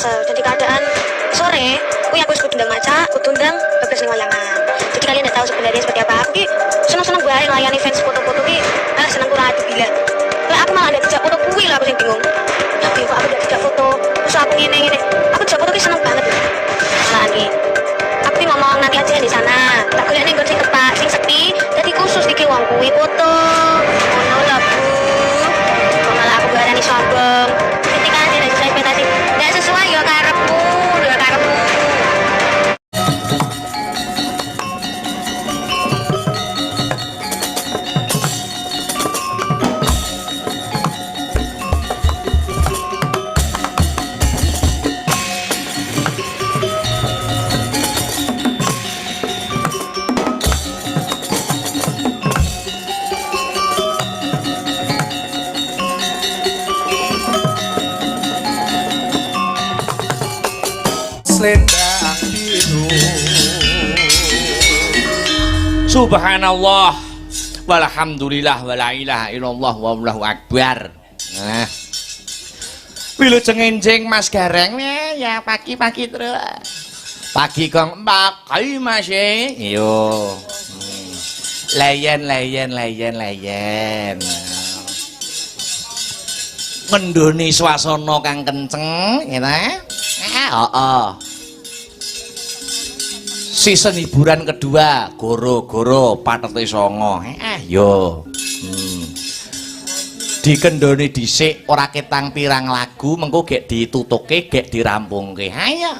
Kesel. Jadi keadaan sore kuwi aku wis kudu ndang maca, kudu ndang bablas ning wayangan. Jadi kalian nggak tahu sebenarnya seperti apa. Aku ki seneng-seneng bae nglayani fans foto-foto ki. Ah, senengku ra adu gila. Lah, aku malah ndak dijak foto kuwi lah aku sing bingung. Tapi kok aku ndak dijak foto? Terus aku ngene ngene. Aku dijak foto ki seneng banget loh. Malahan ki. Aku ki ngomong nanti aja di sana. Tak golek ning nggon sing tepat, sing sepi, dadi khusus iki wong kuwi foto. Ngono lho, Bu. Kok malah aku arani sombong. Ketika tidak sesuai ekspektasi, tidak sesuai ya karepmu, ya karepmu. Selendang biru. Subhanallah walhamdulillah wala ilaha illallah wallahu akbar. Nah. Wilujeng enjing, Mas Gareng ya, ya pagi-pagi terus. Pagi gong pakai, Mas e. Iya. Leyen leyen leyen leyen. Ngendoni swasana kang kenceng, ya ta? Eh, heeh. Season hiburan kedua, goro-goro patete songo. Eh, yo. Dikendoni dhisik ora ketang pirang lagu, mengko gek ditutuke, gek dirampungke. Ayo.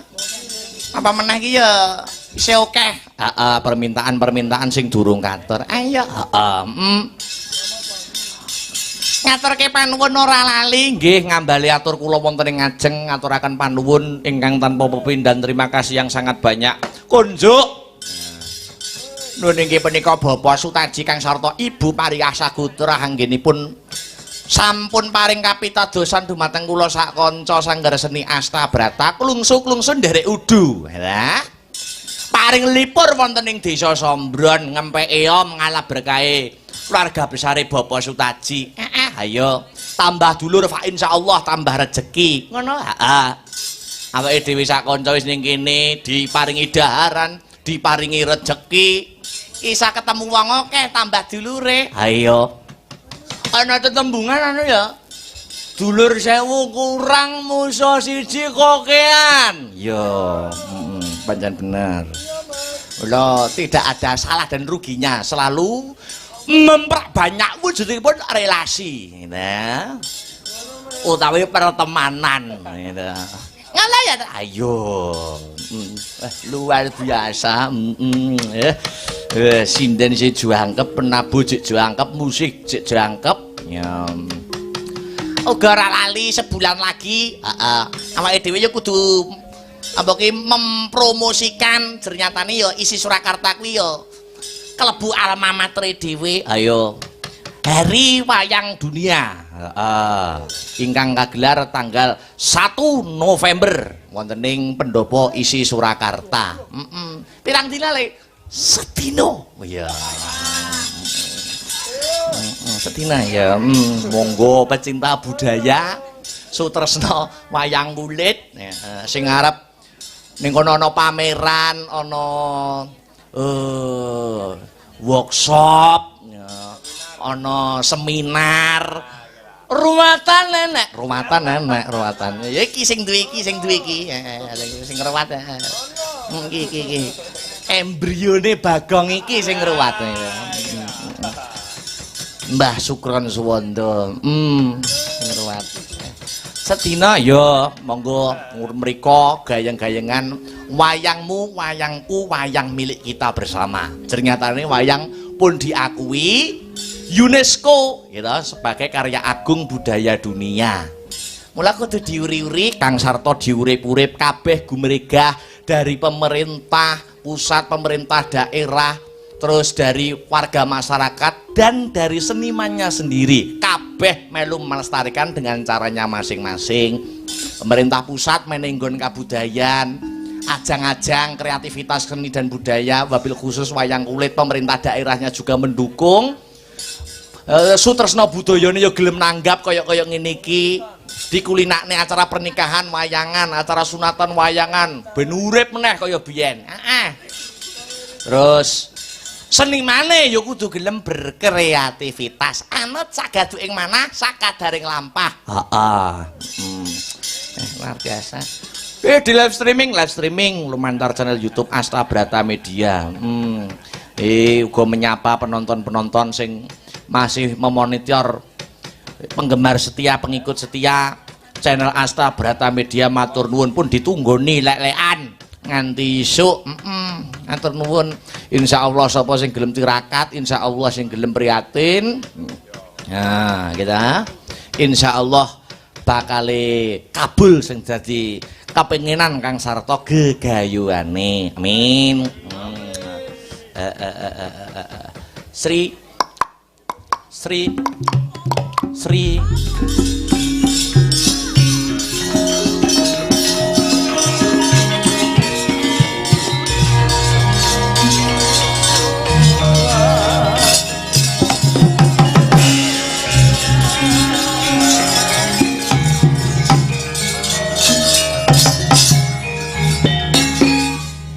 Apa meneh iki ya isih akeh. Heeh, permintaan-permintaan sing durung katur. Ayo, heeh. Ngaturke panuwun ora lali nggih ngambali atur kula wonten ing ngajeng ngaturaken panuwun ingkang tanpa pepindhan, terima kasih yang sangat banyak. Kunjuk. Nuwun inggih punika Bapak Sutaji kang sarta Ibu Pariyah Sagutra anggenipun sampun paring kapitadosan dumateng kula sak kanca Sanggar Seni Asta Brata klungsu-klungsu nderek udu. Lah, paring lipur wonten ing Desa Sombron ngempeke om ngalap berkahe keluarga besare Bapak Sutaji. Eh, ayo tambah dulur fa insyaallah tambah rejeki. Ngono, heeh. Awake dhewe sak kanca wis ning kene diparingi daharan, diparingi rejeki. Isa ketemu wong akeh tambah dulure. Ayo. Ana tetembungan anu ya. Dulur 1000 kurang musa siji kokean. Yo, pancen bener. Lho, tidak ada salah dan ruginya, selalu memperbanyak wujudipun relasi, gitu. Utawi pertemanan, gitu. Ngalah ya, ayo. Luar biasa. Sinden si juangkep, penabuh jek juangkep, musik jek juangkep. Ya. Uga ora lali sebulan lagi, heeh. Awake dhewe ya kudu apa ki mempromosikan ternyatane ya isi Surakarta kuwi ya kelebu alma mater dhewe. Ayo. Hari Wayang Dunia. Heeh. Ingkang kagelar tanggal 1 November wonten ing Pendopo ISI Surakarta. Heeh. Pirang dina le? Sedina. Oh iya. Sedina ya. Monggo pecinta budaya sutresna wayang kulit ya, sing arep ning kono ana pameran, ana workshop, ya, ana seminar, ruwatan nenek, ruwatan nenek, ruwatan. Ya iki sing duwe iki, sing duwe iki, sing ngruwat. Iki iki iki. Embrione Bagong iki sing ngruwat. Mbah Sukron Suwondo. Sing ngruwat. Sedina ya monggo mriko gayeng-gayengan wayangmu, wayangku, wayang milik kita bersama. Ternyatane wayang pun diakui UNESCO gitu sebagai karya agung budaya dunia. Mula kudu diuri-uri Kang Sarto diurip-urip kabeh gumregah dari pemerintah pusat, pemerintah daerah, terus dari warga masyarakat dan dari senimannya sendiri. Kabeh melu melestarikan dengan caranya masing-masing. Pemerintah pusat menenggon kabudayan, ajang-ajang kreativitas seni dan budaya, wabil khusus wayang kulit, pemerintah daerahnya juga mendukung. Sutresna budayane ya gelem nanggap kaya-kaya ngene iki. Dikulinakne acara pernikahan wayangan, acara sunatan wayangan, ben urip meneh kaya biyen. Heeh. Terus senimane ya kudu gelem berkreativitas. Anut sagaduking manah, sakadaring lampah. Heeh. Luar biasa. Di live streaming lumantar channel YouTube Asta Brata Media. Uga menyapa penonton-penonton sing masih memonitor, penggemar setia, pengikut setia channel Asta Brata Media, matur nuwun pun ditunggoni lek-lekan nganti isuk. Matur nuwun. Insyaallah sapa sing gelem tirakat, insyaallah sing gelem prihatin. Nah, kita insyaallah bakale kabul sing dadi kapengenan kang sarta gegayuhane. Amin. Sri Sri Sri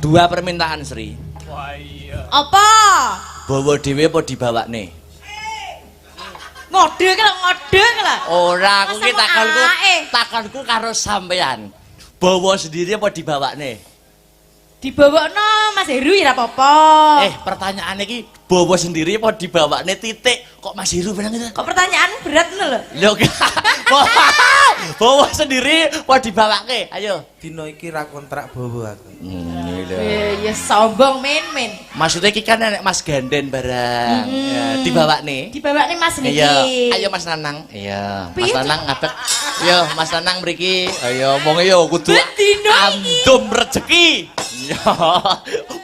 Dua permintaan Sri. Apa? Bawa dhewe apa dibawakne? Ngode ki lho, ngode ki lho. Ora, aku ki takonku, takonku karo sampean. Bawa sendiri apa dibawakne? Dibawakno Mas Heru ya ora apa-apa. Pertanyaan iki bawa sendiri apa dibawakne titik? Kok Mas Heru bilang gitu? Kok pertanyaan berat ngono lho? Lho, bawa sendiri apa dibawake? Ayo. Dino iki ra kontrak bawa aku. Lho. Ya sombong men-men. Maksudnya iki kan nek Mas ganden barang. Ya, dibawakne. Dibawakne Mas niki. Iya, ayo Mas Nanang. Iya, Mas Nanang ngadeg. Yo, Mas Nanang mriki. Ayo wong yo kudu andum rezeki. Ya.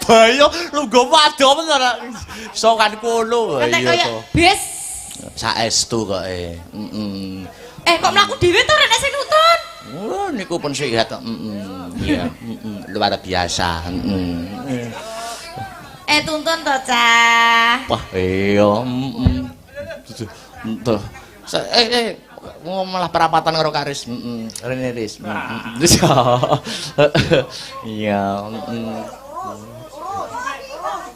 Bayo lungguh wadoh men ora sokan kono. Iya to. Bis. Saestu kok e. Kok mlaku dhewe to rek sing nutun? Oh, niku pun sehat kok. Iya, luar biasa. Tuntun to, Cah. Wah, iya, Tuh. Malah perapatan karo Karis. Rene Riz. Iya,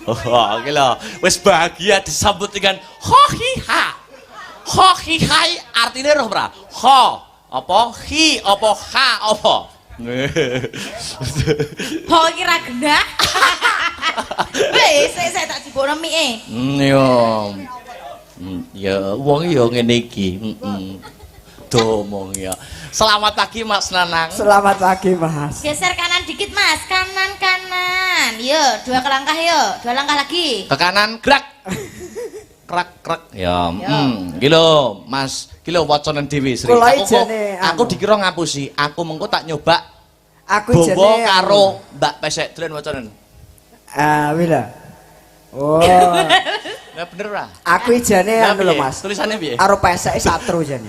Oh, oke lho. Wis bahagia disambut dengan ho hi ha. Ho hi hai artine roh ora? Ho apa hi apa ha apa? Ho iki ra genah. Wis, sik tak jipukno mike. Yo. Ya wong ya ngene iki. Domong ya. Selamat pagi Mas Nanang. Selamat pagi Mas. Geser kanan dikit Mas, kanan kanan. Yo, dua langkah yo, dua langkah lagi. Ke kanan gerak. Krak krak. Ya, iki lho Mas, iki lho wacanen dhewe Sri. Aku dikira ngapusi, aku mengko tak nyoba. Aku jane karo Mbak Pesek Dlen wacanen. Ah, wih lho. Oh. Lah bener ora? Aku jane anu lho Mas. Tulisane piye? Karo peseke satru jane.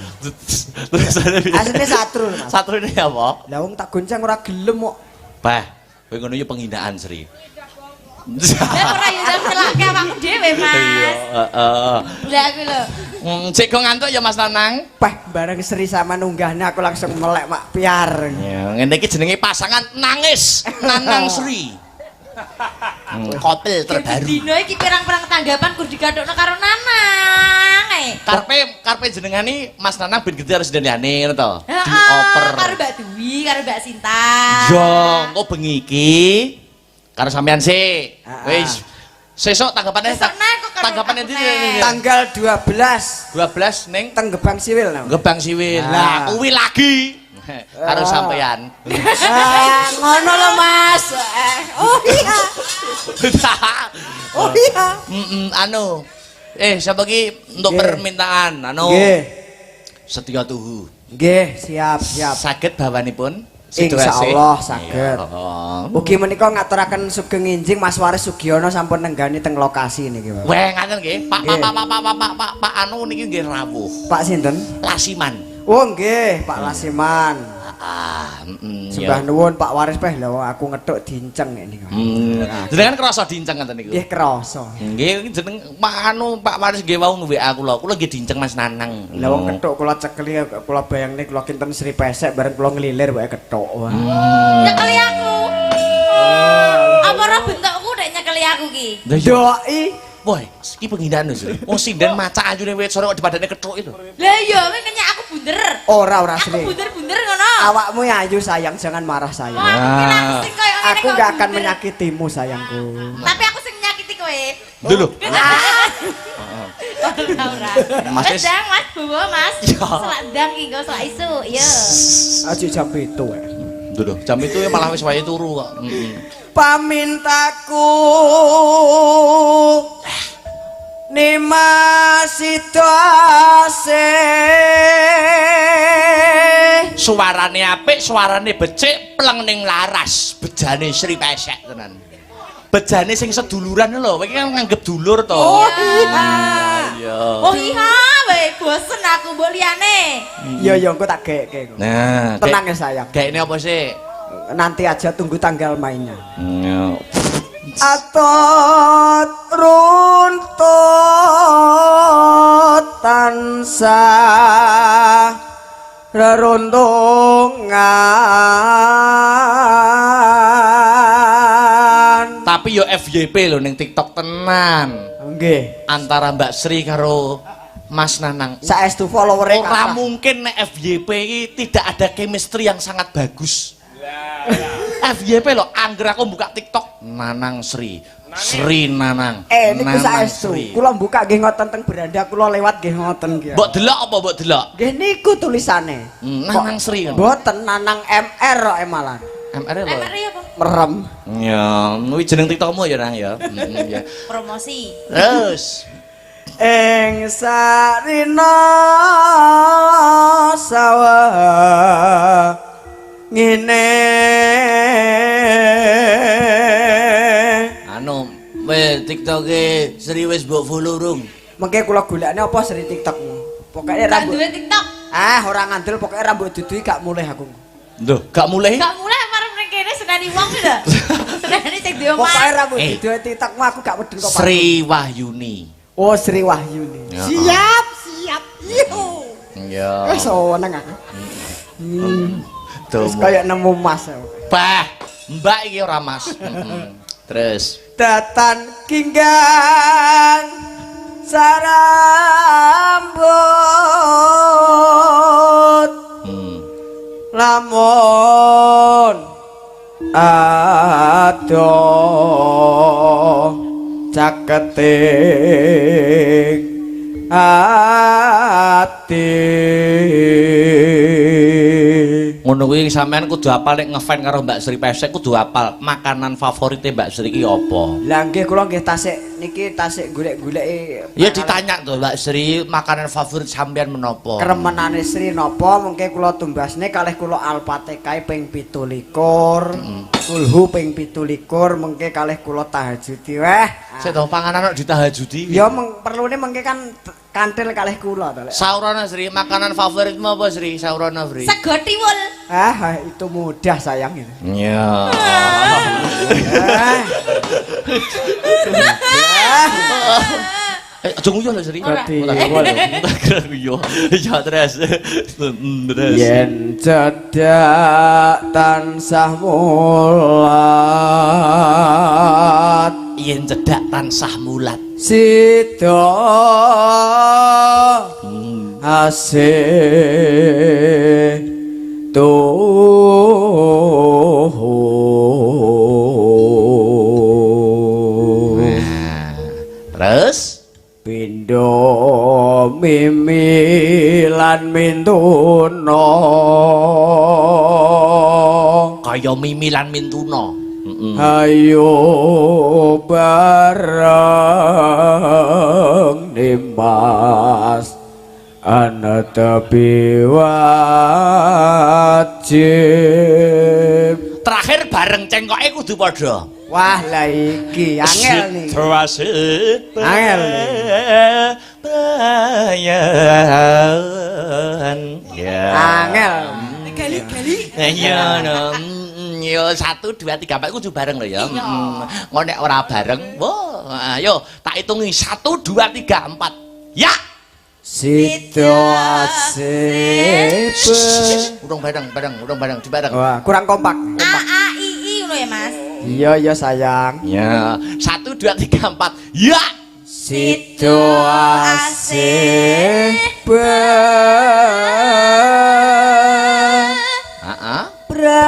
Tulisane piye? Asline satru lho Mas. Satrune apa? Lah wong tak gonceng ora gelem kok. Bah, kowe ngono yo penghinaan Sri. Lah ora yo celake awakku dhewe Mas. Iya, heeh. Lah aku lho. Cek kok ngantuk ya Mas Nanang? Peh bareng Sri sama nunggahne aku langsung melek mak piar. Ya, ngene iki jenenge pasangan nangis Nanang Sri. Kopel terbaru. Dino iki pirang-pirang tanggapan kur digathukno karo Nanang ae. Karpe jenengane Mas Nanang ben gede harus dandane ngono to. Dioper. Karo Mbak Dwi, karo Mbak Sinta. Yo, engko bengi iki karo sampean sik. Wis. Sesuk tanggapane tanggapane ndi? Tanggal 12. 12 ning teng Gebang Siwil. Gebang Siwil. Lah kuwi lagi. Karo sampean. Ngono lho Mas. Oh iya. Oh iya. Anu. Sapa iki untuk permintaan anu. Nggih. Setya Tuhu. Nggih, siap, siap. Saged bawanipun? Insyaallah saged. Ugi menika ngaturaken sugeng enjing Mas Waris Sugiono sampun nenggani teng lokasi niki, Pak. Weh, ngaten nggih. Pak Pak Pak Pak Pak Pak Pak anu niki nggih rawuh. Pak sinten? Lasiman. Oh nggih, Pak Lasiman. Heeh, Sembah nuwun Pak Waris peh lho aku ngethuk dinceng ini. Jenengan krasa dinceng ngoten niku? Nggih krasa. Nggih jeneng Pak anu Pak Waris nggih wau nge-WA kula. Kula nggih dinceng Mas Nanang. Lah wong kethuk kula cekeli kula bayangne kula kinten Sri Pesek bareng kula ngelilir wae kethuk. Wah. Nyekeli aku. Apa ora bentukku nek nyekeli aku ki? Doi. Woi, iki penghinaan lho, Sri. Wong sinden macak ayune wit sore kok dipadane kethuk itu. Lah iya, kowe ngenyak aku bunder. Ora ora Aku Sri. bunder-bunder ngono. Awakmu ya ayu sayang, jangan marah sayang. Wah, aku ki langsing koyo ngene Aku kok nggak akan bunder. menyakitimu sayangku. Tapi aku sing nyakiti kowe. Lho lho. Ora ora. Mas Wis ndang Mas bawa Mas. Ya. Selak ndang ki engko selak isu. Iya. Aja jam 7 ya. Lho lho, jam itu ya malah wis wayahe turu kok. Heeh. Pamintaku Nimas Sidase. Suarane apik, suarane becik, pleng ning laras, bejane Sri Pesek tenan. Bejane sing seduluran lho, kowe iki kan nganggep dulur to. Oh iya. Iya. Oh iya, wae bosen aku mbok liyane. Iya iya engko tak gekke kok. Nah, Tenang ya sayang. Gaekne apa sih? Nanti aja tunggu tanggal mainnya. Iya. Atot runtut tansah reruntungan. Tapi yo FYP lho ning TikTok tenan. Nggih. Antara Mbak Sri karo Mas Nanang. Saestu followere Ora kathah. mungkin nek FYP iki tidak ada chemistry yang sangat bagus. FYP lho, angger aku buka TikTok Nanang Sri, Sri Nanang. Niku Nanang saestu. Sri. Kula buka nggih ngoten teng beranda kula lewat nggih ngoten nggih. Mbok delok apa mbok delok? Nggih niku tulisane. Nanang Sri kan. Mboten Nanang MR kok emalan. MR lho. MR apa? Merem. Ya, kuwi jeneng TikTokmu ya Nang ya. Ya. Promosi. Terus Ing sarina sawah ngene. Anu, weh TikToke Sri wis mbok follow rung. Mengke kula golekne apa Sri TikTokmu? Pokoke Gak rambut. duwe TikTok. Ah, ora ngandel pokoke rambut duduhi gak mulih aku. Lho, gak mulai. Gak mulai marem ning kene seneni wong ki lho. Seneni sing duwe omah. Pokoke rambut Eh. duduhi TikTokmu aku gak wedun kok. Sri Wahyuni. Oh, Sri Wahyuni. Ya. Siap, siap. Iyo. Ya. Wis seneng aku. Wis kaya nemu mas. Aku. Bah, Mbak iki ora Mas. Terus Datan ginggang sarambut lamun ado caketing ati. Ngono kuwi sampean kudu apal nek ngefan karo Mbak Sri Pesek kudu apal makanan favorite Mbak Sri ki apa. Lah nggih kula nggih tasik niki tasik golek-goleki. Ya ditanya to Mbak Sri makanan favorit sampean menapa? Kremenane Sri napa mengke kula tumbasne kalih kula Al-Fatihah ping 17. Kulhu ping 17 mengke kalih kula tahajudi weh. Sik to panganan kok ditahajudi. Ya perlune mengke kan kantil kalih kula to lek. Saurana Sri, makanan favoritmu apa Sri? Saurana Sri. Sego tiwul. Ah, itu mudah sayang itu. Iya. Ah. Aja nguyuh lho Sri. Ora. Tiwul. Nguyuh. Ya terus. Terus. Yen cedhak tansah mulat Yen cedhak tansah mulat. sida asih tuhu. Nah, terus Pindho mimi lan mintuna kaya mimi lan mintuna. Ayo bareng Nimas anetepi wajib. Terakhir bareng cengkoke kudu padha. Wah lah iki angel nih. Situasi Angel bayan. Ya. Angel. Gali-gali. Iya no. Yo 1 2 3 4 kudu bareng lho ya. Engko nek ora bareng, wah, ayo tak hitungi 1 2 3 4. Ya. Sido asih. Urung bareng, bareng, urung bareng, dibareng. Wah, kurang kompak. A A I I ngono ya, Mas. Iya, iya sayang. Ya, 1 2 3 4. Ya. Sido asih. Heeh. Braya.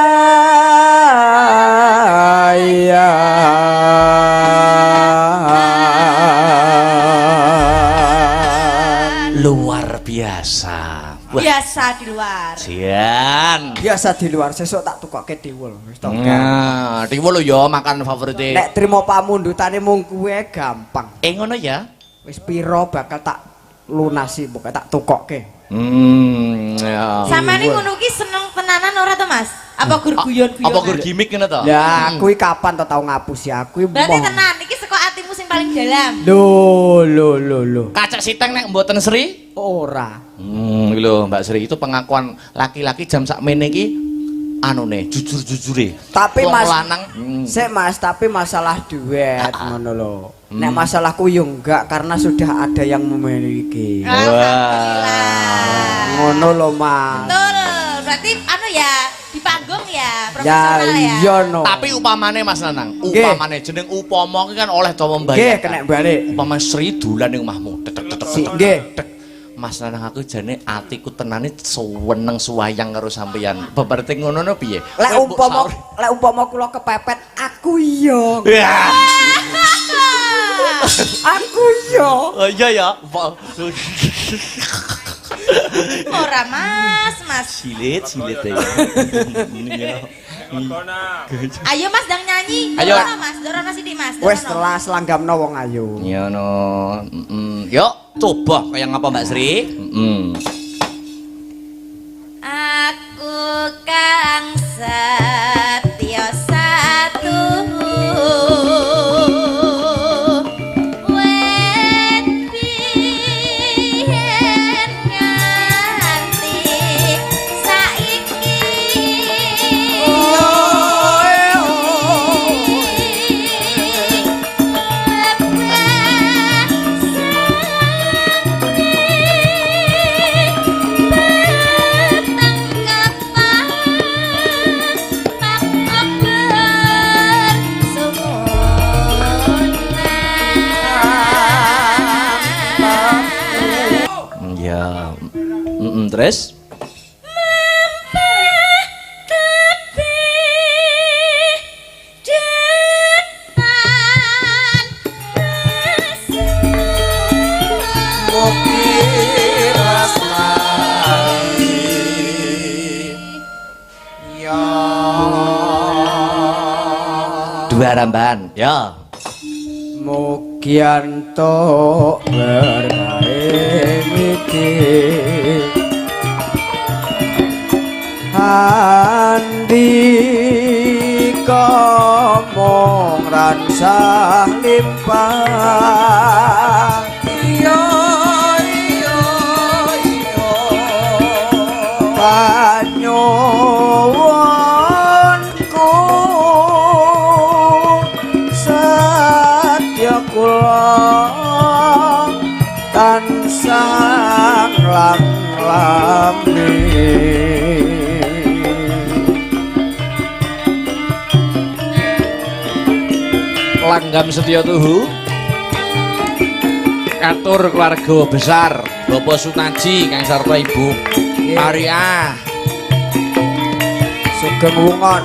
Luar biasa. Wah, Biasa di luar. Jian. Biasa di luar, sesuk tak tukokke tiwul. Wis to. Nah, tiwul lho ya makan favorite. Nek trimo pamundhutane mung kuwe gampang. Ngono ya. Wis piro bakal tak lunasi, pokoke tak tukokke. Ya. Samane ngono ki seneng tenanan ora to, Mas? Apa gur guyon-guyon? Apa gur gimmick ngono to? Lah, kuwi kapan to tau ngapusi aku? Berarti tenan iki saka atimu sing paling dalam. Lho, lho, lho, lho. Kacek siteng nek mboten Sri? Ora. Iki lho Mbak Sri, itu pengakuan laki-laki jam sakmene iki anune jujur-jujure. Tapi wong Mas, lanang sik Mas, tapi masalah duet ngono lho. Nek masalahku yo enggak karena sudah ada yang memiliki. Alhamdulillah. Ngono lho, Mas. Betul. Berarti anu ya di panggung ya, Ya profesional ya. iya no. Tapi upamane Mas Nanang, upamane jeneng upama ki kan oleh dawa mbayar. Nggih, kena balik. Upama Sri dolan ning omahmu. Tek tek tek. Nggih. Mas Nanang aku jane atiku tenane suweneng suwayang karo sampeyan. Beberte ngono no piye? Lek umpama lek umpama kula kepepet, aku iya. Aku iya. Oh iya ya. Ora Mas, Mas. Silit, silit ya. Ayo Mas dang nyanyi. Ayo. Dorono, Mas, dorono sithik Mas. Wis telas langgamno wong ayu. Iya no. Yuk, coba kayak ngapa Mbak Sri? Aku kang setya satu wet biyen nganti saiki. Ya. Terus? Dua rambahan, ya. Mugi entuk berkahe miki. Andika mung ransah limpah. Iya iya iya. Panyuwunku satya kula tansah nglam-lami. Langgam setya tuhu katur keluarga besar Bapak Sutaji kang sarta Ibu Maria Sugeng wungon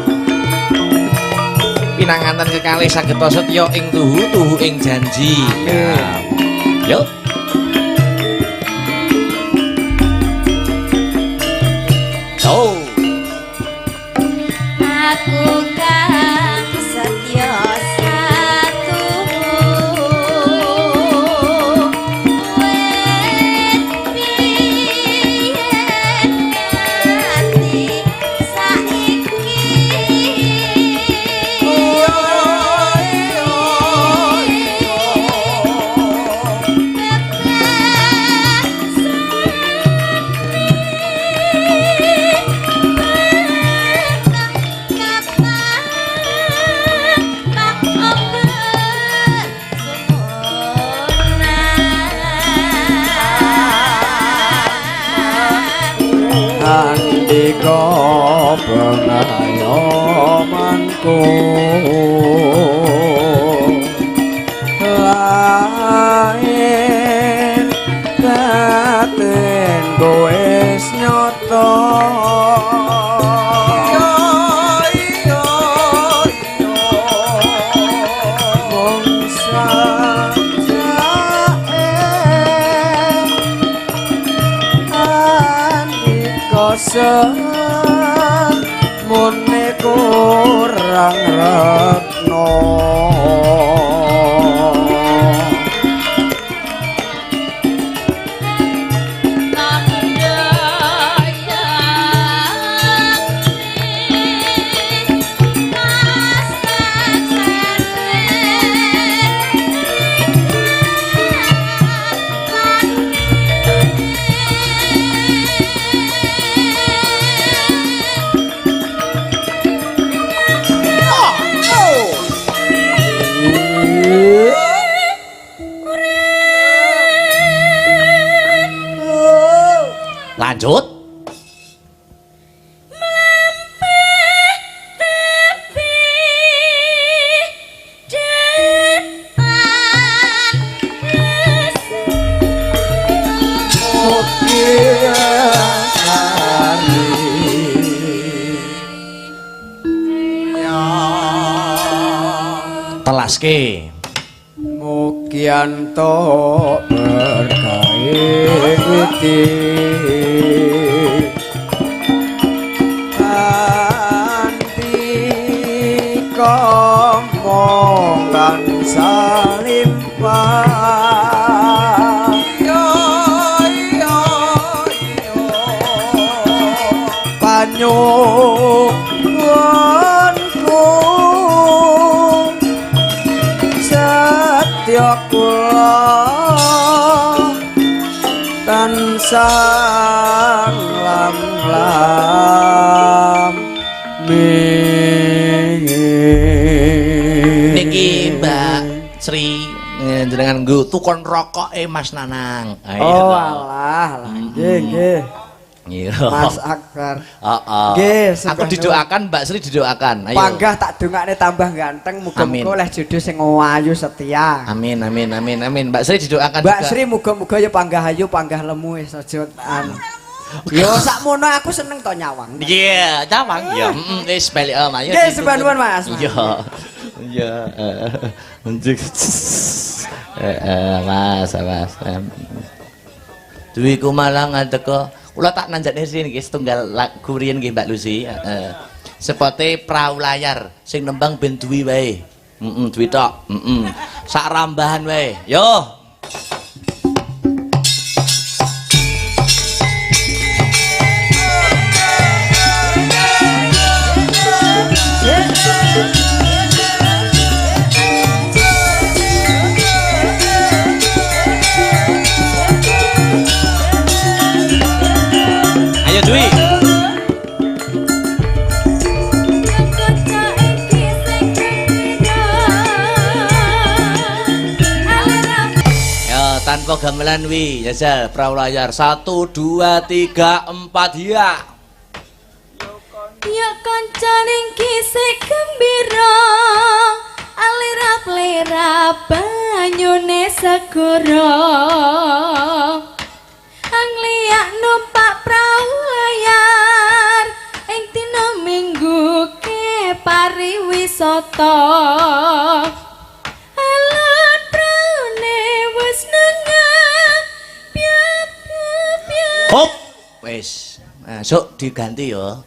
pinanganten kekalih sageta setya ing tuhu tuhu ing janji. Yuk. Oh. Aku kang setya satu wet biyen nganti saiki. Pengayomanku lahir batin wis nyoto. Mung sajake andika semune kurang retno. Lanjut. Telaske. Mugi antuk berkahe witi andika mong tansah limpah. Panyuwunku setya kula tansah lam-lam. Niki Mbak Sri jenengan nggo tukon rokoke Mas Nanang. Ayo. Oh alah, alah. Nggih, nggih. Iya. Mas Akbar. Heeh. Nggih, aku didoakan Mbak Sri didoakan. Ayo. Panggah tak dongakne tambah ganteng, muga-muga oleh jodoh sing ayu setia. Amin amin amin amin. Mbak Sri didoakan Mbak juga. Sri muga-muga ya panggah ayu, panggah lemu wis aja anu. Yo sakmono aku seneng to nyawang. Iya, nyawang. Ya, heeh, wis balik om ayo. Nggih, sembah nuwun Mas. Iya. Iya, Mas, Mas. Dwi Kumalang ngadeka. Kula tak nanjakne sini nggih setunggal lagu riyen nggih Mbak Lucy. Heeh. Sepote prau layar sing nembang ben Dwi wae. Heeh, Dwi tok. Heeh. Sak rambahan wae. Yo. Ayo Dwi. Ya, tanpa gamelan wi, jajal prau layar 1 2 3 4 ya. Ya kanca ning kisih gembira, alirap-lirap banyune segara. Angliak numpak prau layar ing dina Minggu ke pariwisata. Alon praune wis nengah piap piap piap. Hop. Wis. Masuk diganti ya.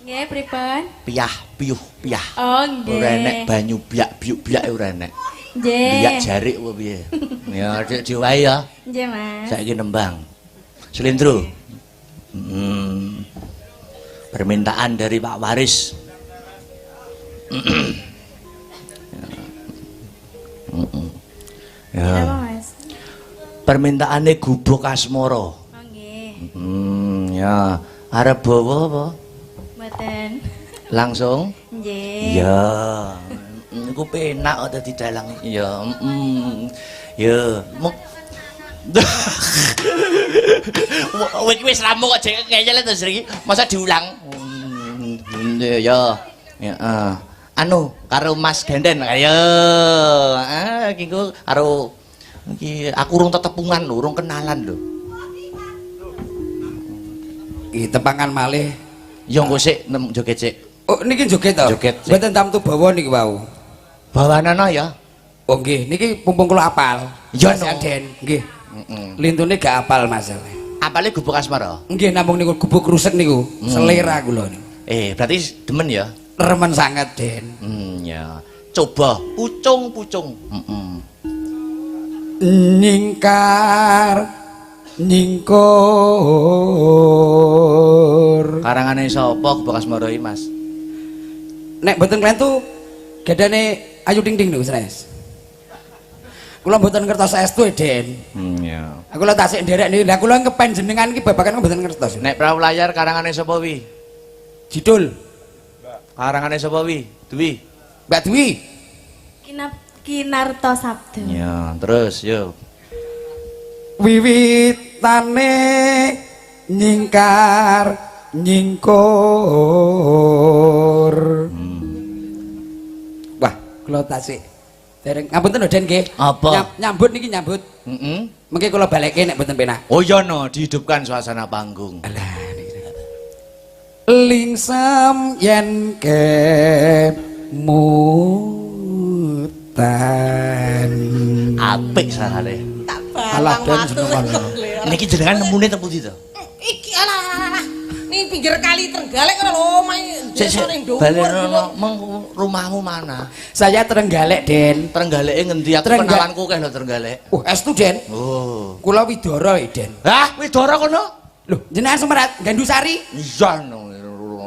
Nggih, pripun? Piyah piyuh piyah. Oh, nggih. Ora enek banyu biak biuk biak ora enek. Nggih. Biak jarik apa piye? Ya diwai ya. Nggih, Mas. Saiki nembang. Slendro. Permintaan dari Pak Waris. Ya. Apa, Mas? Permintaane Gubuk Asmara. Oh, nggih. Ya. Arep bawa apa? Mboten. Langsung? Nggih. Iya. Iku penak kok dadi dalang. Iya, Ya. Wis wis rampung kok jek ngeyel to Sri. Masa diulang? Ya. Heeh. Anu karo Mas Ganden. Ayo. Ah, iki engko karo iki aku urung tetepungan lho, urung kenalan lho. Iki tepangan malih. Ya engko sik nem joget sik. Oh niki joget to? Joget sik. Mboten tamtu bawa niki wau. Bawanana ya. Oh nggih, niki pumpung kula apal. Ya, Mas no. Aden, nggih. Heeh. Lintune gak apal masalah. Apale Gubuk Asmara? Nggih namung niku gubuk rusek niku. Selera kula niku. Berarti demen ya? Remen sanget, Den. Ya. Coba pucung-pucung. Heeh. Nyingkar nyingkur. Karangane sapa Gubuk Asmara iki, Mas? Nek mboten klentu gadane Ayu Ting Ting niku sanes. Kula mboten ngertos saestu, Den. Ya. Aku lho tasik nderek niki. Lah kula kepen jenengan iki babagan mboten ngertos. Nek Perahu Layar karangane sapa wi? Jidul Karangane sapa wi? Dwi. Mbak Dwi. Kinarto Sabdo. Ya, terus yo. Wiwitane nyingkar nyingkur. Wah, kula tasik dereng ngapunten lho Den nggih. Apa? Nyambut niki nyambut. Heeh. Mengke kula balekke nek mboten penak. Oh iya no, dihidupkan suasana panggung. Alah niki. Lingsem yen kemutan. Apik sarane. Tak Alah, batang Den, watu. jenengan. Niki jenengan nemune teng pundi to? Iki alah alah, alah. Ning pinggir kali Trenggalek ora lho omahe Sik desa sik, ning dhuwur. balenono meng rumahmu mana? Saya Trenggalek, Den. Trenggaleke ngendi? Aku kenalanku akeh lho Trenggalek. Estu, Den. Oh. Kula Widara, Den. Hah, Widara kono? Lho, jenengan Semerat, Gandusari? Iya no.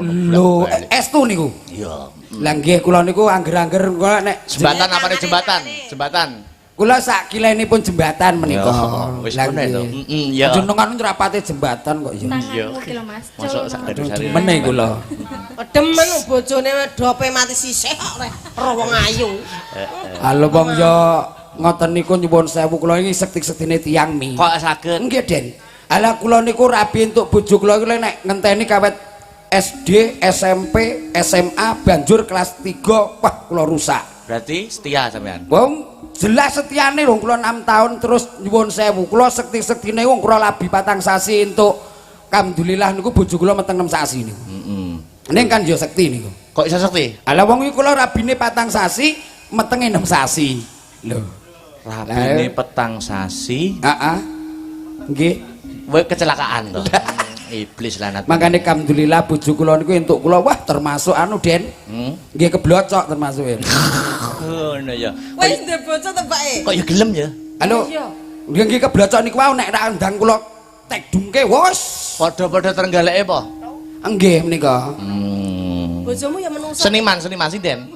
Lho, estu niku. Iya. Lah nggih kula niku angger-angger kula nek Jembatan apane jembatan? Jembatan. Kula sak kilenipun jembatan menika. Wis Lah kono to. nggih. Heeh, ya. Jenengan ngrapate jembatan kok ya. Tanganmu ki lho Mas. Mosok sak Gandusari. Demen kula. Demen bojone dope mati sisih kok reh ro wong ayu. Halo wong ya ngoten niku nyuwun sewu kula iki sekti-sektine tiyang mi. Kok saged? Nggih, Den. Ala kula niku rabi entuk bojo kula iki nek ngenteni kawet SD, SMP, SMA banjur kelas 3 wah kula rusak. Berarti setia sampean. Wong jelas setiane wong kula 6 tahun terus nyuwun sewu. Kula sekti-sektine wong kula labi patang sasi entuk alhamdulillah niku bojo kula meteng 6 sasi niku. Heeh. Ning kan ya sekti niku. Kok iso sekti? Ala wong iki kula rabine patang sasi, metenge 6 sasi. Lho. Rabine petang sasi. Heeh. Nggih. Kowe kecelakaan to. Iblis lanat. Makane alhamdulillah bojo kula niku entuk kula wah termasuk anu Den. Nggih keblocok termasuk. Ngono ya. Wis ndek bojo to, Pak e. Kok ya gelem ya? Halo. Iya. Nggih nggih keblocok niku wau nek ra ndang kula tekdungke wos. Padha-padha Trenggaleke apa? Nggih menika. Bojomu ya menungso. Seniman, seniman sinden.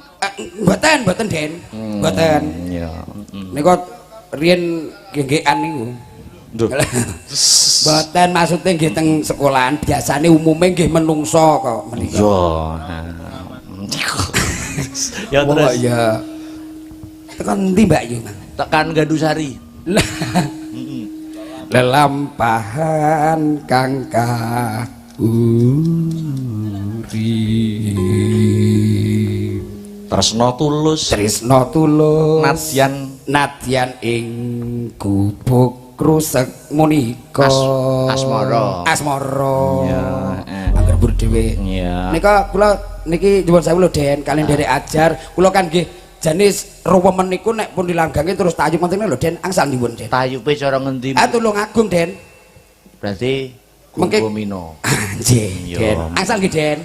Mboten, mboten Den. Mboten. Iya. Nika riyen genggekan niku. Duh. Mboten maksude nggih teng sekolahan biasane umume nggih menungso kok menika. Iya. Ya terus. Ya. Tekan ndi Mbak Yu? Tekan Gandusari. Lah. Lelampahan kang kauri. Tresno tulus. Tresno tulus. Nadyan nadyan ing gubuk krusek menika. Asmara. Asmara. Iya. Angger bur dhewe. Iya. Nika kula niki nyuwun sewu lho Den, kalian nderek ajar. Kula kan nggih jenis ruwemen niku nek pun dilanggangi terus tayub ngoten lho Den, angsal nyuwun Den. Tayube cara ngendi? Ah Tulungagung Den. Berarti Mengke- Gumino. Nggih, Den. Angsal nggih Den.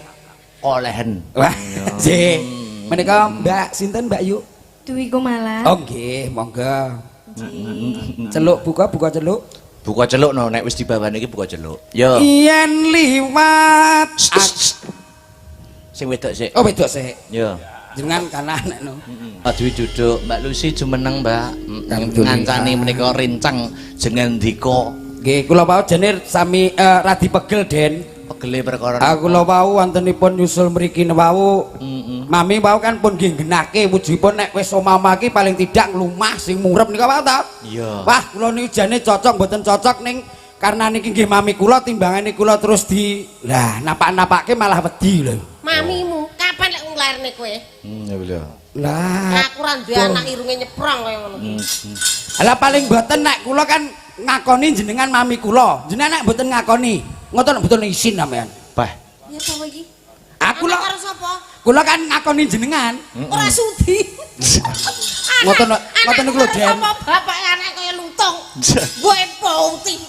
Olehen. Wah, nggih. Menika Mbak sinten Mbak Yu? Dwi Kumala. Oh nggih, monggo. Celuk buka celuk. Buka celuk no, nek wis dibawane iki buka celuk. Yo. Yen liwat. Sing wedok sik. Oh wedok sik. Yo. Jenengan kanan nek no. Pak Dwi duduk, Mbak Lucy jumeneng, Mbak. Ngancani menika rincang jenengan ndika. Nggih, kula wau jane sami radi pegel, Den. Pegele perkara. Ah kula wau wontenipun nyusul mriki wau. Mami wau kan pun nggih nggenake wujudipun nek wis omah-omah iki paling tidak nglumah sing murep nika wau ta. Iya. Wah, kula niku jane cocok mboten cocok ning karena niki nggih mami kula timbangane kula terus di lah napak-napake malah wedi lho. Mamimu kapan lek nglairne kowe? Ya lho. Lah, Aku ora duwe anak irunge nyeprong kaya ngono. Lah paling mboten nek kula kan ngakoni jenengan mami kula. Jenengan nek mboten ngakoni, ngoten mboten isin sampean. Bah. Ya apa iki? Aku lho Anak karo sapa? Kula kan ngakoni jenengan. Ora sudi. Ngoten ngoten niku lho, Den. Sapa bapake anak kaya lutung. Mboke putih.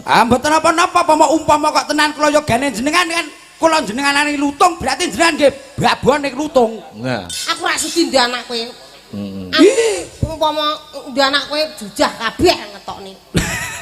Ah mboten napa-napa apa umpama kok tenan kula yogane jenengan kan kula jenenganane lutung berarti jenengan nggih babone lutung. Nah. Aku ora sudi ndek anak kowe. Heeh. Aku umpama ndek anak kowe jujah kabeh ngetokne.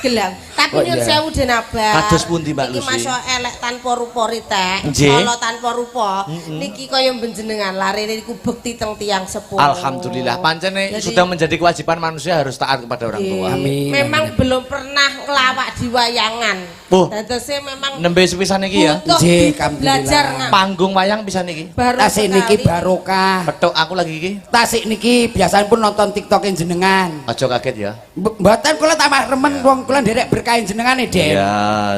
Gelang. Tapi Oh, nyun iya. sewu Den Abah. Kados pundi, Mbak Iki Lucy? masuk elek tanpa rupa ritek. Nggih. Ala tanpa rupa. Niki kaya benjenengan larene niku bekti teng tiyang sepuh. Alhamdulillah pancene Jadi- sudah menjadi kewajiban manusia harus taat kepada orang tua. Amin. Memang belum pernah ngelawak di wayangan. Oh. Dadosnya memang Nembe sepisan iki ya. butuh Nggih, belajar alhamdulillah. Panggung wayang pisan iki. Baru Tasik niki sekali. barokah. Petuk aku lagi iki. Tasik niki biasanya pun nonton TikToke jenengan. Aja kaget ya. Mboten kula tambah remen wong kula nderek berkahin jenengane, Den. Iya.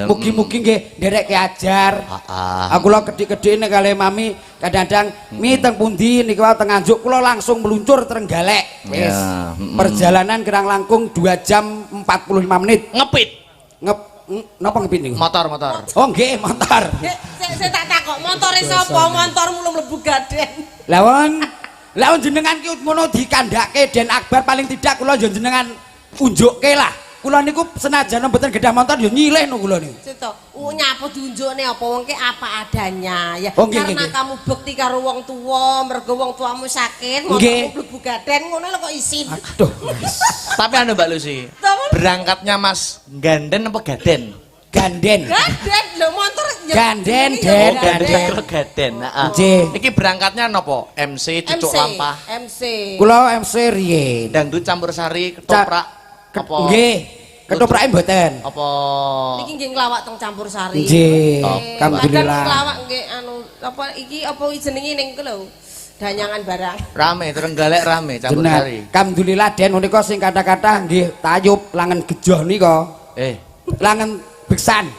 Mugi-mugi nggih nderek keajar. Heeh. Aku kula kedhik-kedhik nek kalih mami kadang-kadang mi teng pundi niki wae teng Nganjuk kula langsung meluncur Trenggalek. Wis. Ya, Perjalanan kirang langkung 2 jam 45 menit. Ngepit. Ngep napa ngepit niku? Motor, motor. Oh nggih, motor. Sik tak takok, montore sapa? Montormu lho mlebu gaden. Lah wong lah wong jenengan ki ngono dikandhake Den Akbar paling tidak kula yo jenengan unjukke lah. Kula niku senajan mboten gadah motor yo nyileh no kula niku. Cito, nyapu diunjukne apa wong ki apa adanya ya. Oh, nggih, Karena nggih, nggih. kamu bekti karo wong tuwa, mergo wong tuamu sakit, Nggih. motormu mlebu gaden ngono lho kok isin. Aduh. Tapi anu Mbak Lucy, Temen. berangkatnya Mas Ganden apa Gaden? Ganden. Gaden lho motor ya Ganden, jenenge ya Den, Oh, Ganden Gaden. karo Gaden. Heeh. Nggih. Iki berangkatnya nopo? MC cucuk MC, lampah. MC. Kula MC riyin. Dangdut campur sari, ketoprak apa? Nggih. Ketoprake mboten. Apa? Niki nggih nglawak teng campur sari. Nggih. Oh. Alhamdulillah. Kadang nglawak nggih anu apa iki apa jenenge ning ku lho. Danyangan barang. Rame, Trenggalek rame campur Benar. sari. Alhamdulillah Den menika sing kathah-kathah nggih tayub langen gejoh nika. Langen beksan.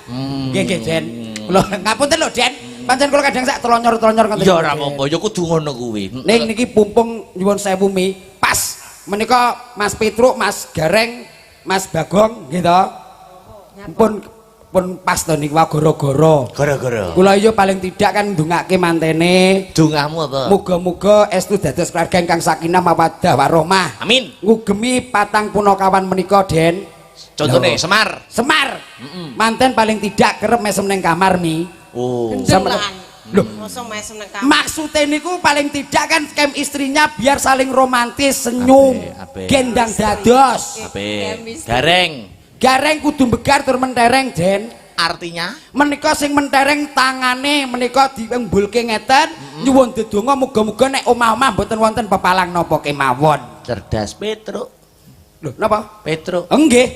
Nggih nggih Den. Kula ngapunten lho Den. Pancen kula kadang sak telonyor-telonyor ngoten. Ya ora apa-apa, ya kudu ngono kuwi. Ning niki pumpung nyuwun sewu mi pas menika Mas Petruk, Mas Gareng, Mas Bagong nggih to. Pun pun pas to niku wae gara-gara. Gara-gara. Kula iya paling tidak kan ndongake mantene. Dongamu apa? Muga-muga estu dados keluarga ingkang sakinah mawaddah warahmah. Amin. Ngugemi patang punakawan menika Den. Contone Lho. Semar. Semar. Manten paling tidak kerep mesem ning kamar mi. Oh. Gendeng lan. Loh. Mosok mesem nang kamar. Maksudnya niku paling tidak kan kem istrinya biar saling romantis, senyum, Ape, ape. gendang dados. Ape. Chemistry. Gareng. Gareng kudu begar tur mentereng, Den. Artinya Menika sing mentereng tangane menika diembulke ngeten, nyuwun dedonga muga-muga nek omah-omah mboten wonten pepalang napa kemawon. cerdas Petruk. Lho, napa? Petruk. Nggih.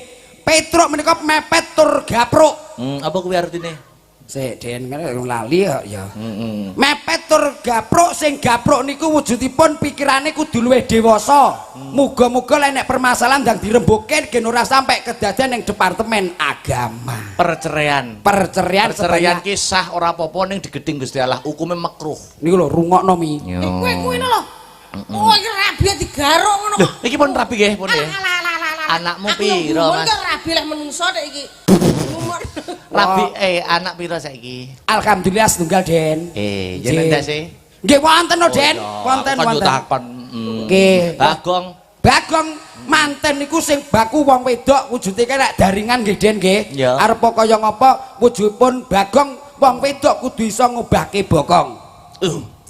Petruk menika mepet tur gapruk. Apa kuwi artine? Sik, Den, ngene lali kok ya. Heeh. Mepet tur gapruk sing gapruk niku wujudipun pikirane kudu luwih dewasa. Muga-muga lek nek permasalahan ndang dirembukke gen ora sampe kedadean ning departemen agama. Perceraian. Perceraian Perceraian sebanyak ki sah ora apa-apa ning digedhing Gusti Allah, hukume makruh. niku lho rungokno mi. Kowe kuwi lho. Oh, iki rabi digaruk ngono Lho, kok. iki pun rabi nggih, pun nggih. Alah alah alah alah. Anakmu Aku yo piro, gumun Mas? kok rabi lek menungso dek iki. Gumun. Rabi anak piro saiki? Alhamdulillah setunggal Den. Yen endak sih. Nggih wonten lho Den, wonten Aku kan yo wonten. takon. Nggih. Bagong. Bagong manten niku sing baku wong wedok wujude kaya daringan nggih Den nggih. Ya. Arep kaya ngapa wujudipun Bagong wong wedok kudu iso ngobahke bokong.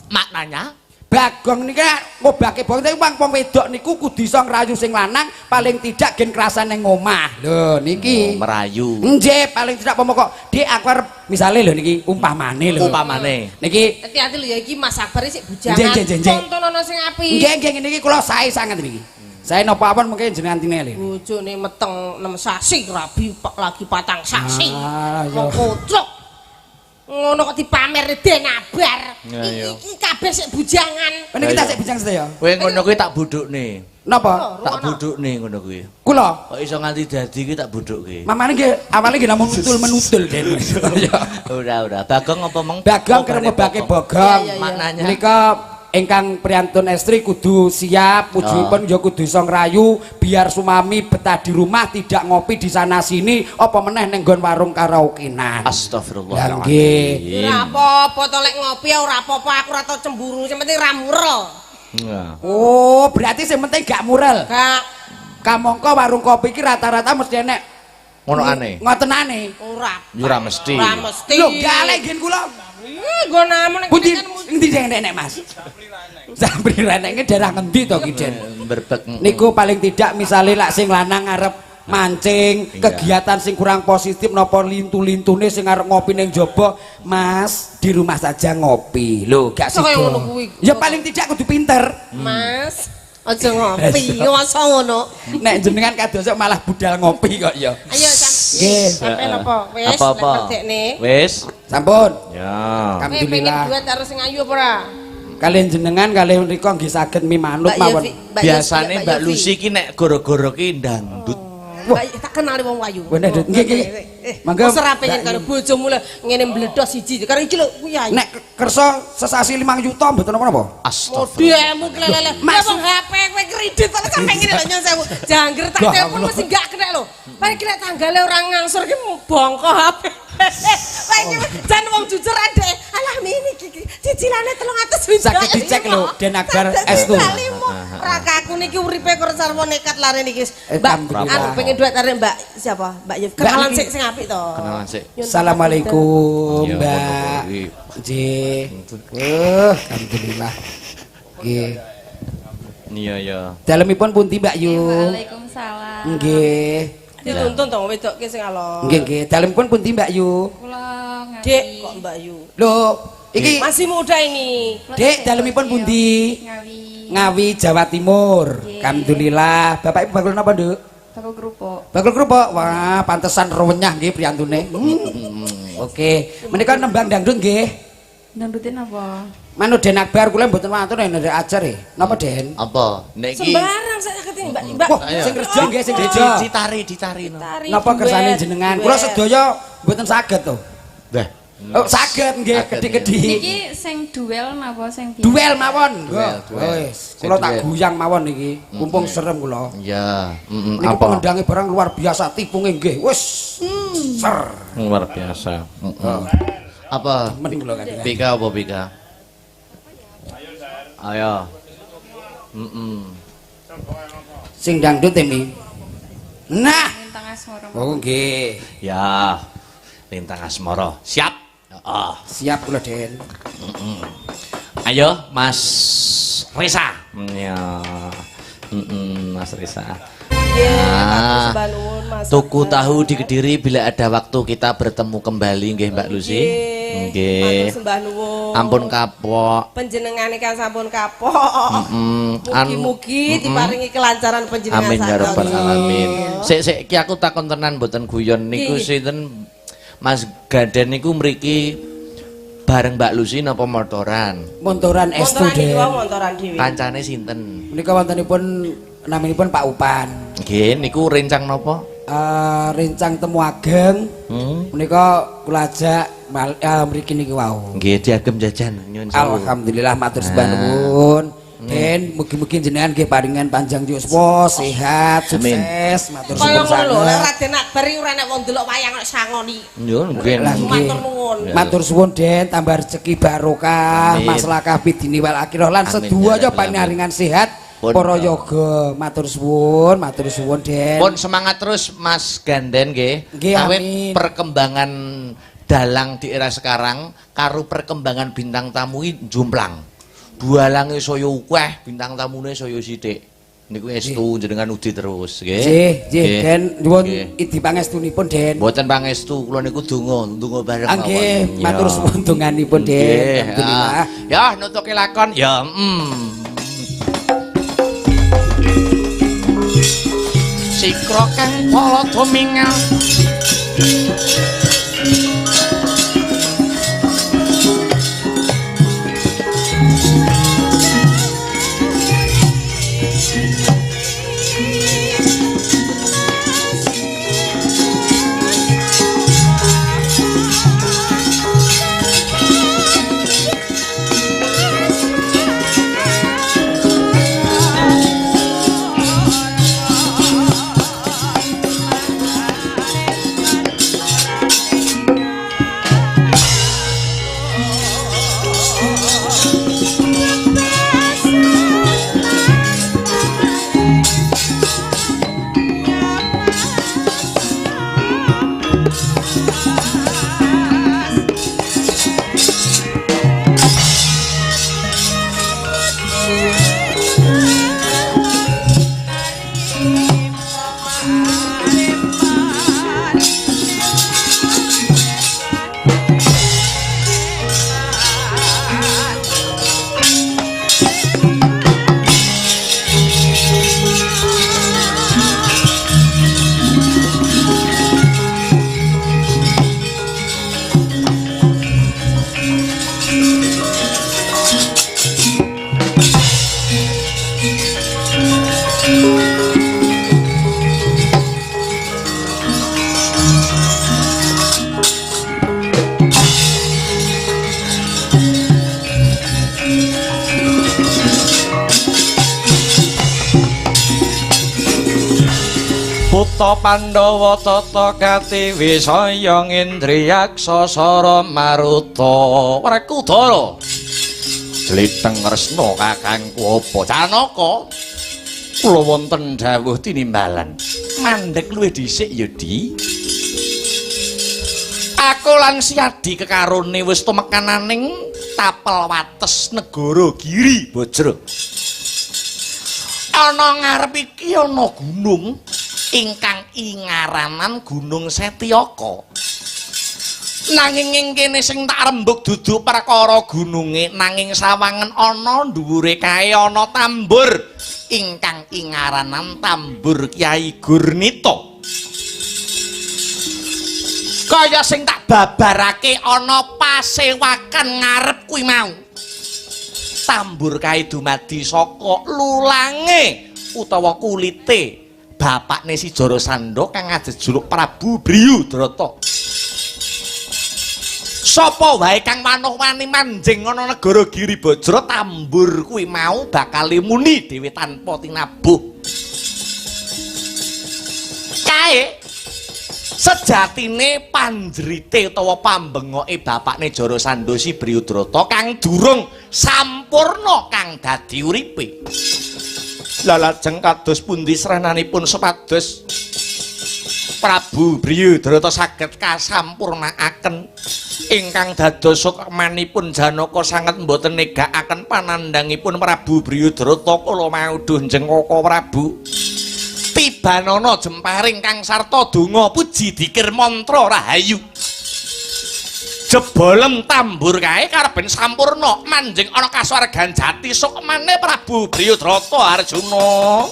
Maknanya Bagong niki nek ngobahke bokong tapi wong wong wedok niku kudu iso ngrayu sing lanang paling tidak gen krasan ning omah. Lho niki. Oh, merayu. Nggih, paling tidak pomo kok Dik aku arep misale lho niki umpamane lho. Umpamane. Niki Hati-hati lho ya iki Mas Akbar sik bujangan. Nggih, nggih, nggih. Tontonono sing apik. nggih nggih niki kula sae sanget niki. Sae napa awon mungkin jenengan tineli. Bojone meteng 6 sasi rabi lagi 4 sasi. Ah, iya. Wong kocok. Ngono kok dipamer Den Abar. Ya, iya. Iki kabeh sik bujangan. Ini kita sik bincang sedaya. Kowe ngono kuwi tak budukne. Napa? Tak budukne ngono kuwi. Kula Kok iso nganti dadi iki tak budukke. mamane nggih awale nggih namung nutul-menutul Den. Ora ora. Bagong apa meng? Bagong kerep mebake Bagong. Iya, iya, iya. Maknanya Menika ingkang priyantun estri kudu siap, wujudipun ya kudu iso ngrayu biar sumami betah di rumah tidak ngopi di sana sini apa meneh ning nggon warung karaokenan. Astagfirullahaladzim. Lah nggih. Ora apa-apa to lek ngopi ora apa-apa aku ora tau cemburu, sing penting ra murel. Iya. Oh, berarti sing penting gak murel. Gak Kamangka warung kopi iki rata-rata mesti enek Ngono aneh. Ngotenane. ora. Ya ora mesti. Ora mesti. Lho, gale nggih kula. Nggonamu nek Pundi kene kan endi sing enek Mas? Sampri reneke daerah ngendi to ki, Den? Berbek. Niku paling tidak misale lak sing lanang arep mancing, Iya. kegiatan sing kurang positif napa lintu-lintune sing arep ngopi ning jaba, Mas, di rumah saja ngopi. Lho, gak Kok kaya sida. ngono kuwi? Ya paling tidak kudu pinter. Mas, aja ngopi, masa ngono. Nek jenengan kados malah budal ngopi kok ya. Ayo sam. Nggih. Sampeyan apa? Wis, Apa-apa? lek perdekne. Wis. Sampun. Ya. Kowe pengen Alhamdulillah. duet karo sing ayu apa ora? Kalian jenengan kalian mriku nggih saged mimanut Mbak mawon. Yofi, Mbak Biasane Yofi, Mbak Lucy ki nek goro-goro ki dangdut. Mbak, tak kenali wong wayu. Wah, nek, nggih, nggih. Mangga. Mangga. Ora pengen karo bojomu lho ngene mbledos siji. Karo iki lho kuwi ayu. Nek kersa sesasi 5 juta mboten napa-napa. Astagfirullah. Modemu klelele. Lah wong HP kowe kredit kok sampe ngene lho nyun sewu. Jangger tak Lah, telepon Allah. mesti gak kena lho. Paling kira tanggale ora ngangsur ki bongko HP. Lah iki jan wong jujur adek. Alah mini iki cicilane 300 juta. Saged dicek lho, Den Akbar Estu. Rakaku niki uripe karo sarwa nekat lare niki. Mbak, Alhamdulillah. anu pengen duet arek Mbak siapa? Mbak Yuf. Mbak Kenalan niki. sik sing apik to. Kenalan sik. Assalamualaikum, Ya, Mbak. ngono kuwi. Nggih. Wah, alhamdulillah. Nggih. Iya ya. Dalemipun pundi, Mbak Yu? Waalaikumsalam. Nggih. Dituntun to wedokke sing alon. Nggih, nggih. Dalemipun pundi, Mbak Yu? Kula Ngawi. Dek kok Mbak Yu. Lho, iki Masih muda ini. Kula Dek tesih dalemipun bocil. pundi? Ngawi. Ngawi, Jawa Timur. Nggih. Alhamdulillah. Bapak Ibu bakul napa, Nduk? Bakul kerupuk. Bakul kerupuk. Wah, pantesan renyah nggih priyantune. Oke. Menika nembang dangdut nggih. Dangdutin apa? Manut Den Akbar kula mboten wantun nek ajar e. Napa Den? Apa? Nek iki Sembarang saya keting Mbak. Mbak. Wah, Ayo. sing rejo nggih sing rejo. Ditari ditari no. Tari Napa kersane duet, jenengan? duet. Kula sedaya mboten saged to. Dah. Oh, saged nggih Saged, kedhi-kedhi. Niki sing duel napa sing biasa? Duel mawon. Duel, duel. Wis, Sing kula tak duel. guyang mawon niki. Mumpung serem kula. Iya, heeh, Niku apa? pengendange barang luar biasa tipunge nggih. Wis. Ser. Luar biasa. Heeh. Apa? Mending kula kan. Pika apa Pika? Ayo. Heeh. Sing dangdut e, Mi. Nah. Lintang Asmara. Oh nggih. Ya. Lintang Asmara. Siap. Heeh. Siap kula Den. Ayo Mas Reza. Ya. Heeh, Mas Reza. Nggih, Ah. matur nuwun, Mas. Tuku tahu di Kediri bila ada waktu kita bertemu kembali nggih Mbak Lucy. Nggih. Nggih. Matur sembah nuwun. Ampun kapok. Panjenengane kan sampun kapok. Heeh. Mugi-mugi diparingi kelancaran panjenengan Amin ya rabbal sadaya. alamin. Sik sik iki aku takon tenan mboten guyon niku Nggih. sinten Mas Ganden niku mriki bareng Mbak Lucy napa motoran? Montoran estu Montoran iki Den. wae montoran dhewe. Kancane sinten? Menika wontenipun naminipun Pak Upan. Nggih niku rencang napa? Rencang temu ageng menika kula ajak mriki niki wau. Nggih diagem jajan nyuwun sewu. Alhamdulillah matur sembah nuwun. Den mugi-mugi jenengan nggih paringan panjang yuswa, sehat, Amin. sukses, matur Kaya suwun ngono lho, lek sanget. Raden Akbar iki ora nek wong delok wayang kok sangoni. Yo nggih. Lah, nggih. Matur nuwun. Matur suwun Den, tambah rezeki barokah, Amin. maslahah fid-dini wal akhirah lan Amin, sedaya ya rabbal panaringan sehat Pun. para yoga. Matur suwun Den. Pun semangat terus Mas Ganden nggih. Nggih, Awit amin. perkembangan dalang di era sekarang karo perkembangan bintang tamu iki jomplang. Dualange saya akeh, bintang tamune saya sithik. Niku estu jenengan udi terus nggih. Nggih, nggih Den, nyuwun Nggih. idi pangestunipun Den. Mboten pangestu, kula niku donga, donga bareng Ah, nggih, mawon. matur Ya. suwun donganipun Den. Nggih, Alhamdulillah. ah. Ya, nutuke lakon ya. Sikra kang pala tumingal. Bharata Pandhawa tata gati wisaya ngindriyaksa sara maruta Wrekudara jliteng Kresna kakangku apa Janaka kula wonten dawuh tinimbalan mandhek luwih dhisik ya Di. Aku lan Siadi kekarone wis tumekananing tapel wates negara Giri Bajra. Ana ngarep iki ana gunung ingkang ingaranan Gunung Setyaka. Nanging ing kene sing tak rembug dudu perkara gununge, nanging sawangen ana dhuwure kae ana tambur ingkang ingaranan tambur Kyai Gurnita. Kaya sing tak babarake ana pasewakan ngarep kuwi mau. Tambur kae dumadi saka lulange utawa kulite bapakne si Jarasandha kang ngajejuluk Prabu Briyudrata. Sapa wae kang wanuh-wani manjing ana negara Giri Bajra, tambur kuwi mau bakal muni dhewe tanpa tinabuh. Kae sejatine panjrite utawa pambengoke bapakne Jarasandha si Briyudrata kang durung sampurna kang dadi uripe. Lah lajeng kados pundi srananipun supados Prabu Briyudrata saged kasampurnaaken ingkang dados sukmanipun Janaka sanget mboten negakaken panandhangipun Prabu Briyudrata kala mau duh njengkaka Prabu. Tibanana jemparing kang sarta donga puji dikir mantra rahayu. Jebolem tambur kae karep ben sampurna manjing ana kasuwargan jati sukmane Prabu Briyudrata Arjuna.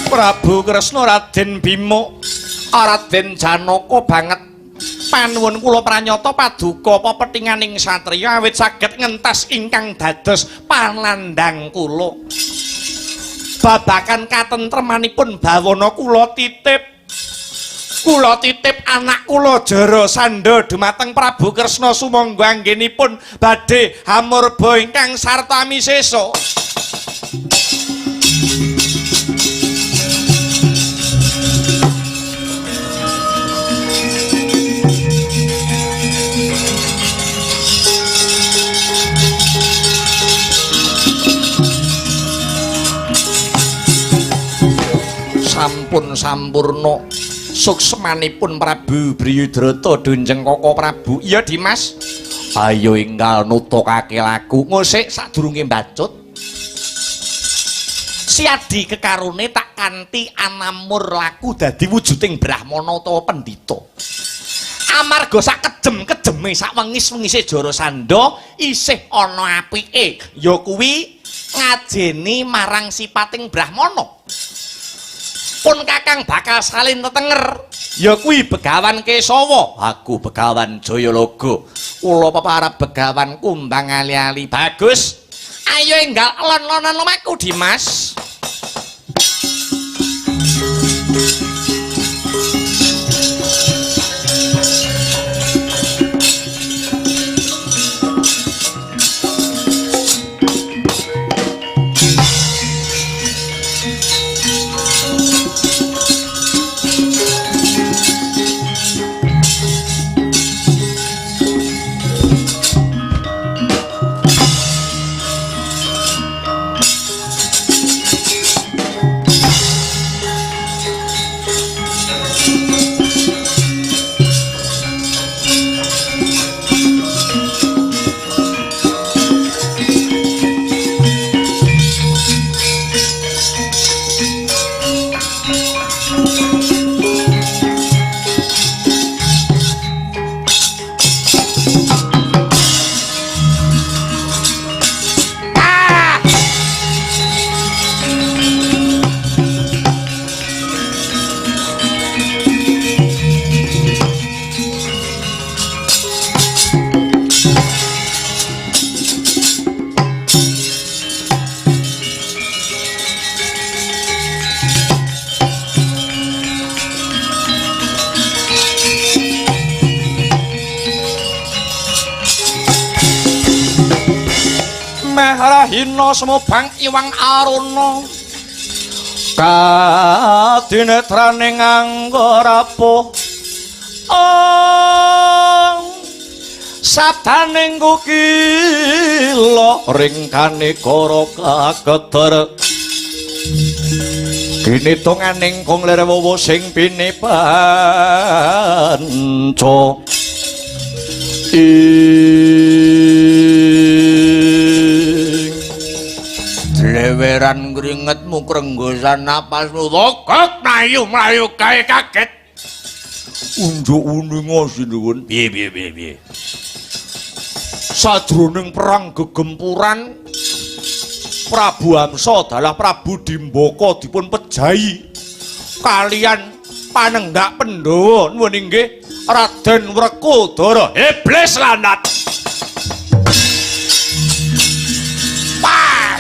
Prabu Kresna Raden Bima Raden Janaka banget panuwun kula pranyata paduka pepethinganing satriya awit saged ngentas ingkang dados panandhang kula. Babakan katentremanipun bawana kula titip. Kula titip anak kula Jarasandha dumateng Prabu Kresna sumangga anggenipun badhe hamurba ingkang sarta amisesa. Sampun sampurna suksmanipun Prabu Briyudrata dunjeng Koko Prabu. Iya Dimas, ayo enggal nutugake laku ngosik sadurunge mbacut. Siadi kekarone tak kanthi anamur laku dadi wujuding brahmana utawa pendhita. Amarga sak kejem-kejeme sak wengis-wengise Jarasandha isih ana apike, ya kuwi ngajeni marang sipating brahmana. Pun kakang bakal salin tetenger ya kuwi Begawan Kesawa, aku Begawan Jayalaga, kula peparab Begawan Kumbang Ali-ali. Bagus, ayo enggal lon-lonan lumaku Dimas. meh rahina semobang iwang aruna kadinetrane nganggo rapuh ong sabdaning kukila ringkane kara kakeder kinitunganing kung lir wowo sing pinipanca ing dleweran kringetmu krenggosan napasmu wokok mlayu-mlayu kae kaget unjuk uninga sinuwun piye piye piye piye sajroning perang gegempuran Prabu Hamsa dalah Prabu Dimbaka dipun pejahi kalian panenggak Pandhawa nuwun inggih Raden Wrekodara iblis lanat. Pas.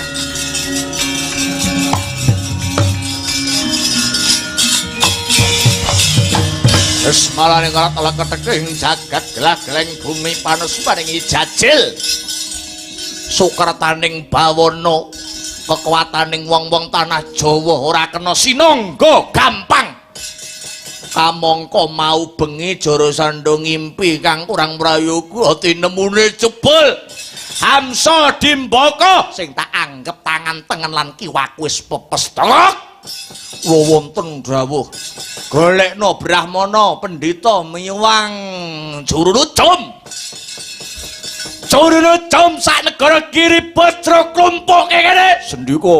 Esmalane kalat ala keteking jagat gelah-geleng bumi panesparing jajil sukertaning bawana kekuataning wong-wong tanah Jawa ora kena sinangga gampang kamangka mau bengi Jarasandha ngimpi kang kurang prayoga tinemune jebul Hamsa Dimbaka sing tak anggep tangan tengen lan kiwaku wis pepes telok wonten dawuh golekno brahmana pendhita miwang juru lucum juru lucum sak negara kiri bajra klumpuke kene sendika.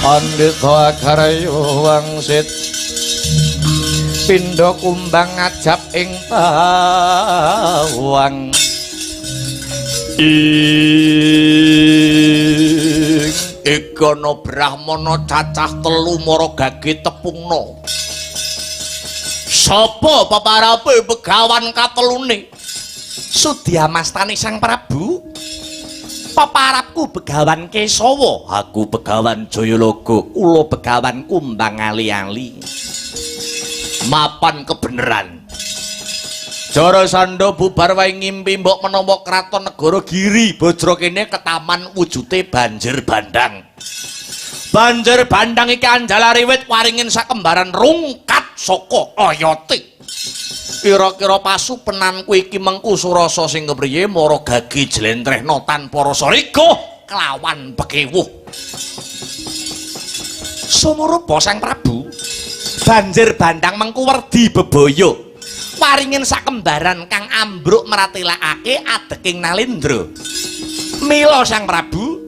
Pandita Akarya wangsit pindha kumbang ngajap ing tawang ing ikana brahmana cacah telu mara gage tepungna sapa paparape begawan katelune sudya mastani Sang Prabu. Peparapku Begawan Kesawa, aku Begawan Jayalaga, kula Begawan Kumbang Ali-ali. Mapan kebeneran. Jarasandha bubar wae ngimpi mbok menawa kraton negara Giri Bajra kene ketaman wujude banjir bandang. Banjir bandang iki anjalari wit waringin sakembaran rungkat saka oyote. Kira-kira pasupenanku iki mengku surasa sing kepriye mara gage jlentrehna tanpa rasa riga kelawan pekewuh. Sumurupa Sang Prabu, banjir bandang mengku werdi bebaya. Waringin sakembaran kang ambruk meratelakake adeking Nalendra. Mila Sang Prabu,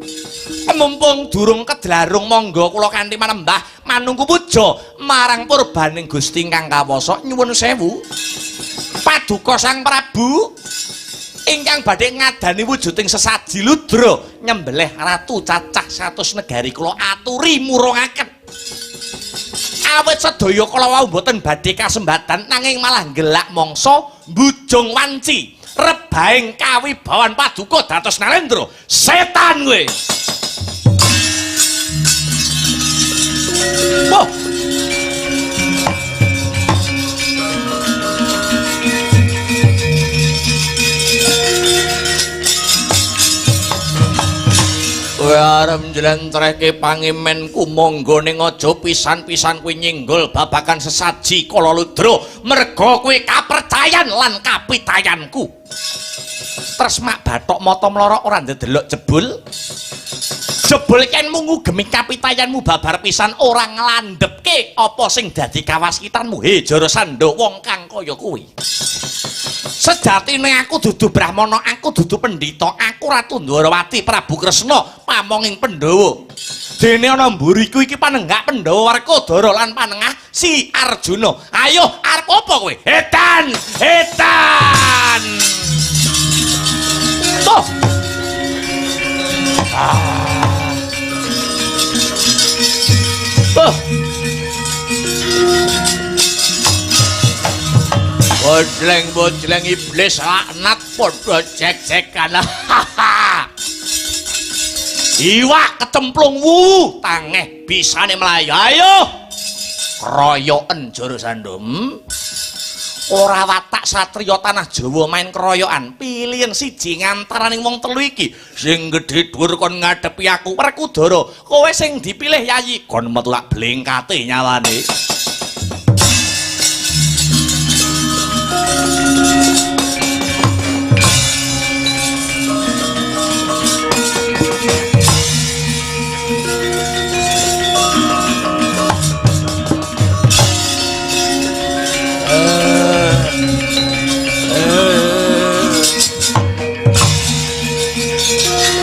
mumpung durung kedlarung monggo kula kanthi manembah manungku puja marang purbaning Gusti ingkang kawasa nyuwun sewu. Paduka Sang Prabu ingkang badhe ngadani wujuding sesaji ludra nyembelih ratu cacah 100 negari kula aturi murungaken. Awit sedaya kala wau mboten badhe kasembatan nanging malah nggelak mangsa mbujung wanci rebaing kawibawan paduka dados Nalendra. Setan kowe. Wah. Kowe arep njlentrehke pangimenku monggo ning aja pisan-pisan kowe nyinggol babagan sesaji Kala Ludra merga kowe kapercayan lan kapitayanku. Tres mak bathok mata mlorok ora ndedelok jebul. Jebul kenmu ngugemi kapitayanmu babar pisan ora nglandhepke apa sing dadi kawaskitanmu. He Jara Sandha wong kang kaya kowe. Sejatine aku dudu brahmana, aku dudu pendhita, aku Ratu Ndwarawati Prabu Kresna pamonging Pandhawa. Dene ana mburiku iki panenggak Pandhawa Werkudara lan panengah si Arjuna. Ayo arep apa kowe? Edan, edan. Tuh. Tuh. Bojleng-bojleng iblis laknat padha jek-jekan. Iwak kecemplung wu tangeh bisane mlayu. Ayo. Kroyoken Jara Sandha. Ora watak satriya tanah Jawa main keroyokan. Pilihan siji ngantaraning wong telu iki. Sing gedhe dhuwur kon ngadepi aku Werkudara. Kowe sing dipilih Yayi kon metu lak blengkate nyawane.